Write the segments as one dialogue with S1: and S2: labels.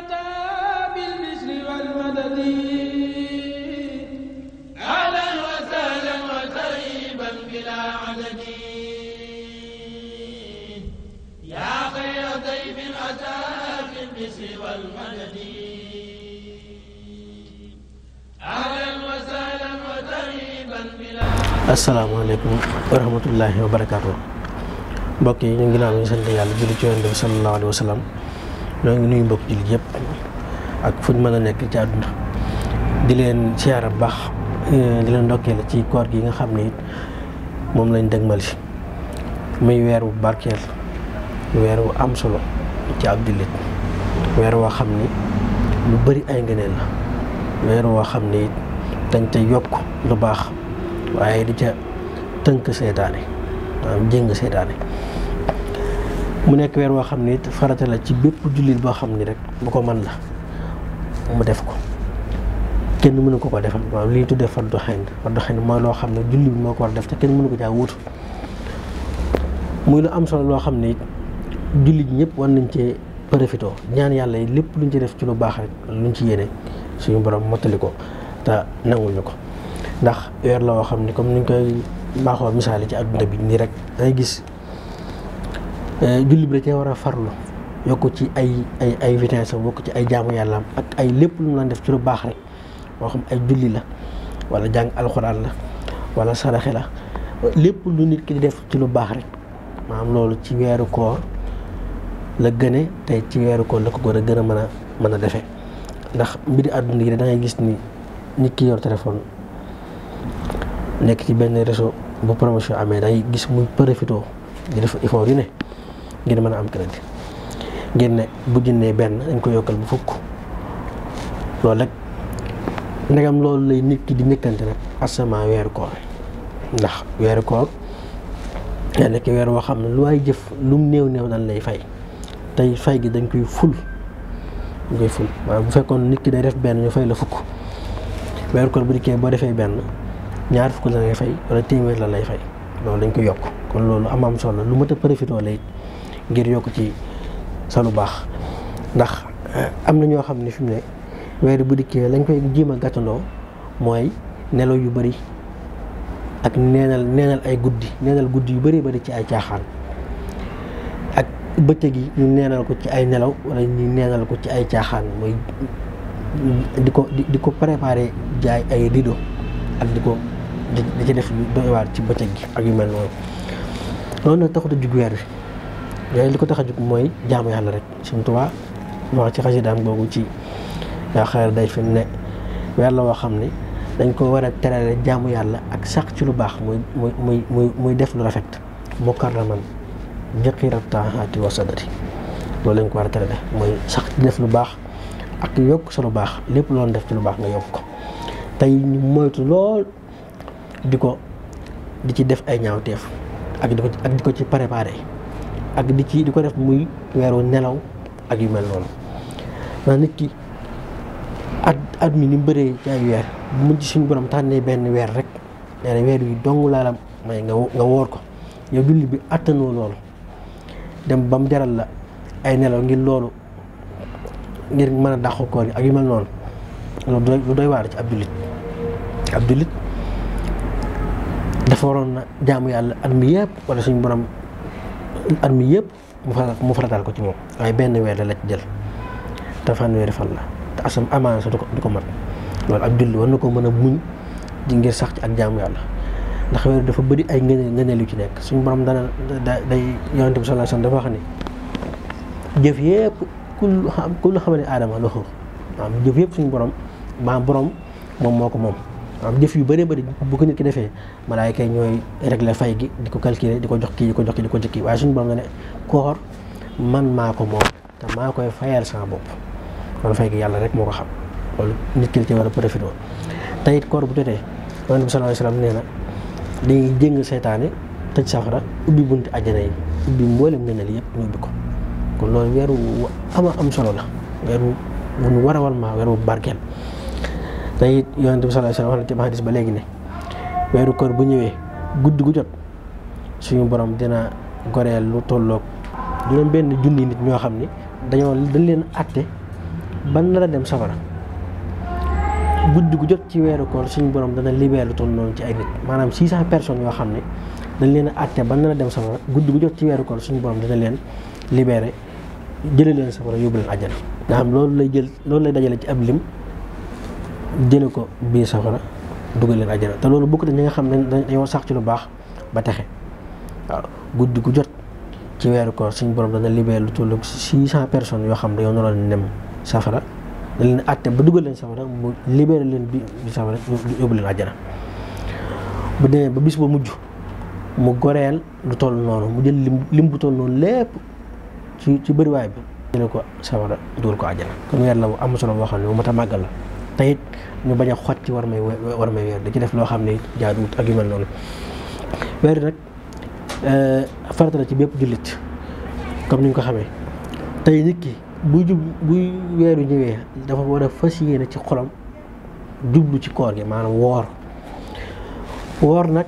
S1: أتى بالبشر والمدد أهلا وسهلا وترحيبا بلا عدد يا خير ضيف أتى بالبشر والمدد أهلا وسهلا وترحيبا بلا عدد.
S2: asalaamaaleykum wa rahmatullahi wa barakaatu. mbokk yi ñu ngi naan ñu sant yàlla julli ci Yonent bi sallallahu alayhi wa sallam ñoo ngi nuyu mbokk jullit yëpp ak fu ñu mën a nekk ci àdduna di leen siyaara bu baax di leen ndokkeel ci koor gi nga xam ne it moom lañ dëgmal si muy weer wu barkeel weer wu am solo ci ab jullit weer woo xam ni lu bari ay ngëneel la weer woo xam ne it dañ ca yokk lu baax waaye di ca tënk seytaane maanaam jéng seytaane mu nekk weer woo xam ne it farata la ci bépp jullit boo xam ni rek bu ko mën la mu def ko kenn mënu ko ko defal waaw li ñu tuddee fardu xayn mooy loo xam ne jullit bi moo ko war a def te kenn mënu ko caa wuutu muy lu am solo loo xam ne it jullit ñëpp war nañ cee profité ñaan yàlla yi lépp luñ ci def ci lu baax rek luñ ci yéene suñu borom mottali ko te nangul ñu ko ndax weer la woo xam ne comme niñ koy baaxoo misaali ci adduna bi nii rek dangay gis julli bi da cee war a farlu yokk ci ay vitesse bokk ci ay jaamu yàllaam ak ay lépp lu mu la def ci lu baax rek moo xam ay julli la wala jàng alxuraan la wala saraxe la lépp lu nit ki di def ci lu baax rek maanaam loolu ci weeru koor la gëne tey ci weeru koor la ko gën a mën a defee ndax mbiri àdduna yi da ngay gis ni nit ki yor téléphone nekk ci benn réseau bu promotion amee day gis muy profité di def effort yu ne ngir mën a am crédit ngir ne bu jëndee benn dañ ko yokkal bu fukk loolu rek ndegam loolu lay nit ki di nekkante nag asama weeru koor ndax weeru koor yaa nekk weer woo xam ne lu waay jëf lu mu néew dañ lay fay tey fay gi dañ koy ful maanaam bu fekkoon nit ki day def benn ñu fay la fukk weeru koor bu dikkee boo defee benn ñaar fukk la lay fay wala téeméer la lay fay loolu dañ ko yokk kon loolu am solo lu mat a profité lay ngir yokk ci sa lu baax ndax am na ñoo xam ne fi mu ne weer bu dikkee lañ koy jiima gàttandoo mooy nelaw yu bari ak neenal ay guddi yu bari ci ay caaxaan ak bëccëg gi ñu neenal ko ci ay nelaw wala ñu neenal ko ci ay caaxaan mooy di ko préparer jaay ay rido ak di ci def doy waar ci bëccëg gi ak yu mel noonu loolu nag taxut a jug weer bi yooyu li ko tax a jug mooy jaamu yàlla rek Sëñ Tuubaa wax ci xasidaam googu ci yaa xayra day fi ne weer la woo xam ne dañ ko war a terale jaamu yàlla ak sax ci lu baax muy def lu rafet mukarraman biqirat taahati wa sadati loolu lañ ko war a terale mooy sax ci def lu baax ak yokk sa lu baax lépp loolu def ci lu baax nga yokk ko tey ñu moytu lool di ci def ay ñaawteef ak di ko ci préparé ak di ko def muy weeru nelaw ak yu mel noonu ndax nit ki at mi ni mu bëree ci ay weer bu mujj suñu borom tànnee benn weer rek nee na weer yi dong laa la may nga woor ko yow julli bi attanoo loolu dem ba mu jaral la ay nelaw ngir loolu ngir mën a dàqu koor yi ak yu mel noonu loolu lu doy waar ci ab jullit dafa waroon na jaamu yàlla at mi yëpp wala suñu borom at mi yëpp mu farataal ko ci moom waaye benn weer la ci jël te fanweeri fan la te asam amaana sa du ko mat loolu ab julli war na ko mën a muñ di ngir sax ci ak jaamu yàlla ndax weer dafa bëri ay ngëneel yu ci nekk suñu borom day Yonent bi sallallahu alayhi wasallam dafa wax ni jëf yëpp ku xam ne aadama la xóor maanaam jëf yëpp suñu borom moom moo ko moom waaw jëf yu bëree bëri bu ko nit ki defee malaayka yi ñooy régler fay gi di ko calculer di ko jox kii di ko jox kii di ko jëkki waaye suñu borom nga ne koor man maa ko moom te maa koy fayal sama bopp kon fay gi yàlla rek moo ko xam loolu nit ki ci war a profité te it koor bu jotee Yonent bi sallallahu alayhi wasallam nee na dañuy jéng seytaane tëj safara ubbi bunti àjjana yi ubbi mboolem ngëneel yëpp ñu ubbi ko kon loolu weeru am solo la weeru bu ñu war a weeru barkeel te it Yonent bi sallallahu alayhi wasallam wax na ci hadis ba léegi ne weeru koor bu ñëwee guddi gu jot suñu borom dina goreel lu tolloog juróom benn junni nit ñoo xam ni dañ leen àtte ban nar a dem safara guddi gu jot ci weeru koor suñu borom dana libéré lu toll noonu ci ay nit maanaam 600 personnes yoo xam ne dañ leen a àtte ban nar a dem safara guddi gu jot ci weeru koor suñu borom dana leen libéré jëlee leen safara yóbbu leen àjjana nga xam loolu lay dajale ci ab lim jële ko biir safara dugal leen àjjana te loolu bokk na ñi nga xam ne dañoo sax ci lu baax ba texe waaw guddi gu jot ci weeru koor suñu borom dana libéré lu toll 600 personnes yoo xam ne dañoo naroon dem safara da leen àtte ba dugal leen safara mu libéré leen bi safara yóbbu leen àjjana bu demee ba bis ba mujj mu goreel lu toll noonu mu jël lim bu toll noonu lépp ci bëriwaay bi jële ko safara dugal ko àjjana kon weer la bu am solo boo xam ne bu mat a màggal la te it ñu bañ a xot ci war may weer da ci def loo xam ne jaaduwut ak yu mel noonu weer yi nag farata la ci bépp jullit comme ni ñu ko xamee tey nit ki buy weeru ñëwee dafa war a fas yéene ci xolam jublu ci koor gi maanaam woor nag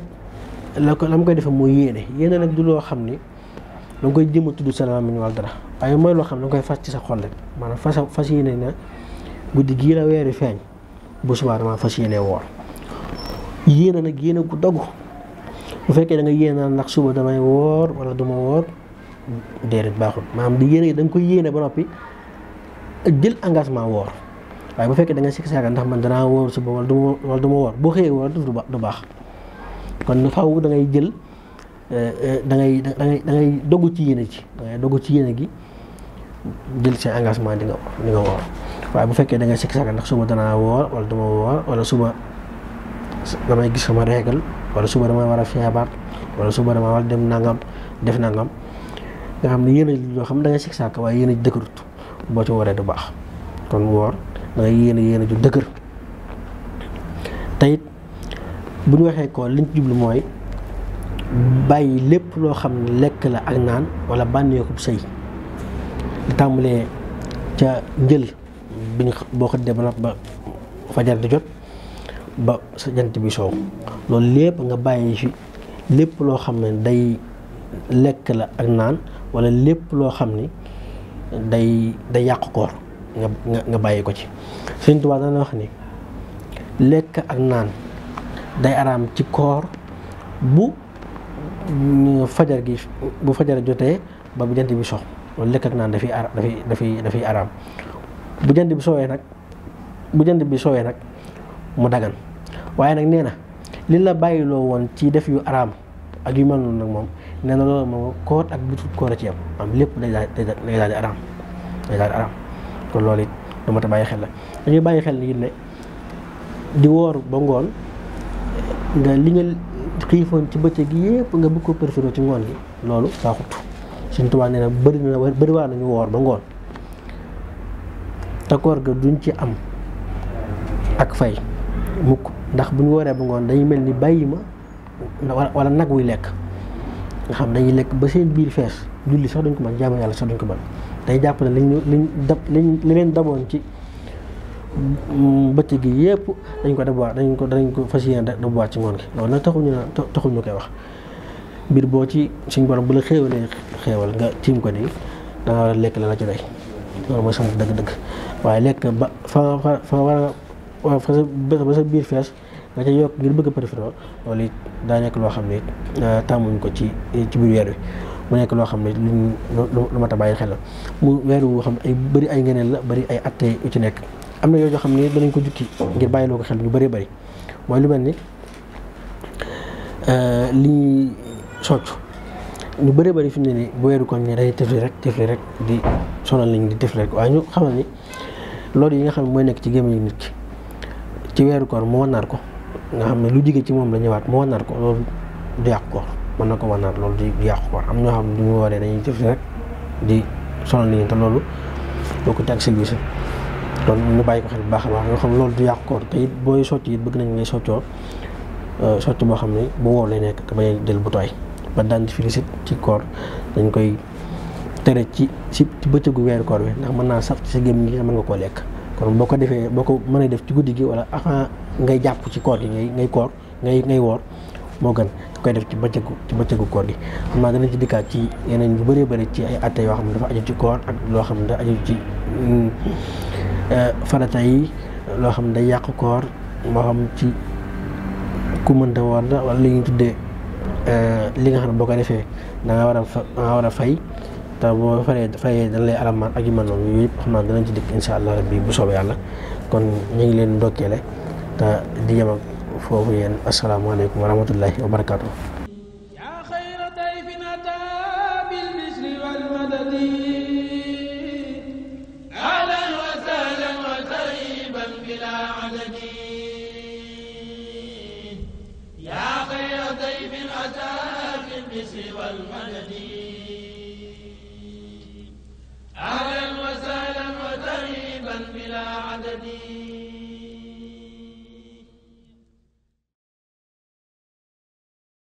S2: la mu koy defee mooy yéene nag du loo xam ni da nga koy jëm a tudd sa làmmiñ wala dara waaye mooy loo xam ne da nga koy fas ci sa xol rek maanaam fas yéene na guddi gii la weeru feeñ bu subaa dama fas yéene woor yéene nag yéene gu dogu bu fekkee da nga yéene ndax suba damay woor wala duma woor déedéet baaxul maanaam di yéene da nga koy yéene ba noppi jël engagement woor waaye bu fekkee da nga sikk saaka ndax man danaa woor suba wala duma woor boo xëyee woor du baax kon faaw da ngay jël da ngay dogu ci yéene ci da ngay dogu ci yéene gi jël seen engagement di nga woor waaye bu fekkee da nga sikk saaka ndax suba danaa woor wala duma woor wala suba damay gis sama régal wala suba damay war a feebar wala suba damay war a dem nangam def nangam nga xam ne yéene loo xam da nga sikk saaka waaye yéene ji dëgërut boo ci waree du baax kon woor da ngay yéene ju dëgër te it bu ñu waxee ko liñ ci jublu mooy bàyyi lépp loo xam ne lekk la ak naan wala bànneexub sëy di tàmbalee ca njël bi boo xëddee ba fajar di jot ba sa jant bi soow loolu lépp nga bàyyi fi lépp loo xam ne day lekk la ak naan wala lépp loo xam ni day yàq koor nga bàyyi ko ci Sëñ Tuubaa dana wax ni lekk ak naan day araam ci koor bu fajar jotee ba bu jant bi sox loolu lekk ak naan dafay araam bu jant bi soowee nag mu dagan waaye nag nee na li la bàyyiloo woon ci def yu araam ak yu mel noonu nag moom nee na loolu moom koor ak bu koor a ci am lépp day daal di araam kon loolu it lu mat a bàyyi xel la dañuy bàyyi xel ni ne di woor ba ngoon nga li nga xiifoon ci bëccëg gi yëpp nga bëgg ko préféré ci ngoon gi loolu baaxut Sëñ Tuubaa nee na bëri waa nañu woor ba ngoon te koor ga duñ ci am ak fay mukk ndax bu ñu wooree ba ngoon dañuy mel ni bàyyi ma wala nag wuy lekk nga xam dañuy lekk ba seen biir fees julli sax duñ ko mën jaamu yàlla sax duñ ko mën day jàpp ne li leen daboon ci bëccëg gi yëpp dañ ko fas yéene dabuwaat ci ngoon gi loolu nag taxul ñu koy wax mbir boo ci suñ borom bu la xéewal nga tiim ko nii da nga war a lekk la ci doy loolu mooy sama dëgg-dëgg waaye lekk ba fa sa biir fees nga ca yokk ngir bëgg a profité loolu it daa nekk loo xam ne tàmmuñ ko ci biir weer wi mu nekk loo xam ne lu mat a bàyyi xel la mu weer wu xam ay bëri ay ngeneel la bëri ay atte yu ci nekk am na yoo xam ne danañ ko jukki ngir bàyyi loo ko xel ñu bëri mooy lu mel ni li soccu ñu bëri fi mu ne nii bu weeru kon ni day tefli rek di sonal nañ di tefli rek waaye ñu xamal ni loolu yi nga xam ne mooy nekk ci gémmiñu nit ki ci weeru koor mu wannaar ko nga xam ne lu jige ci moom la ñëwaat mu wannaar ko loolu du yàqu koor mën na ko wannaar loolu du yàqu koor am ñoo xam ne du ñu wooree dañuy tefli rek di sonal nañ te loolu boo ko teg service kon ñu bàyyi ko xel bu baax a baax nga xam loolu du yàqu koor te it booy socc it bëgg nañ ngay soccoo socc boo xam ne bu wóor lay nekk te bañ a jël bu tooy ba daan di félicite ci koor dañ koy tere ci bëccëgu weeru koor bi ndax mën naa saf ci sa gémmiñ gi mën nga koo lekk kon boo ko defee boo ko mënee def ci guddi gi wala avant ngay jàpp ci koor gi ngay woor moo gën koy def ci bëccëgu koor gi xam naa danañ ci dikkaat ci yeneen yu bëree bëri ci ay atte yoo xam ne dafa aju ci koor ak loo xam ne dafa aju ci farata yi loo xam ne day yàq koor moo xam ci ku mënta woor la wala li ñuy tuddee li nga xam ne boo ko defee da nga war a fay te boo fayee dañ lay alamaan ak yu mel noonu yooyu yëpp xam naa danañ ci dikk insha allah rabbi bu soobee yàlla kon ñu ngi leen ndokkeele te di yem ak foofu yéen asalaamaaleykum wa rahmatullahi wa barakaatu.
S1: أهلا وسهلا وترحيبا بلا عدد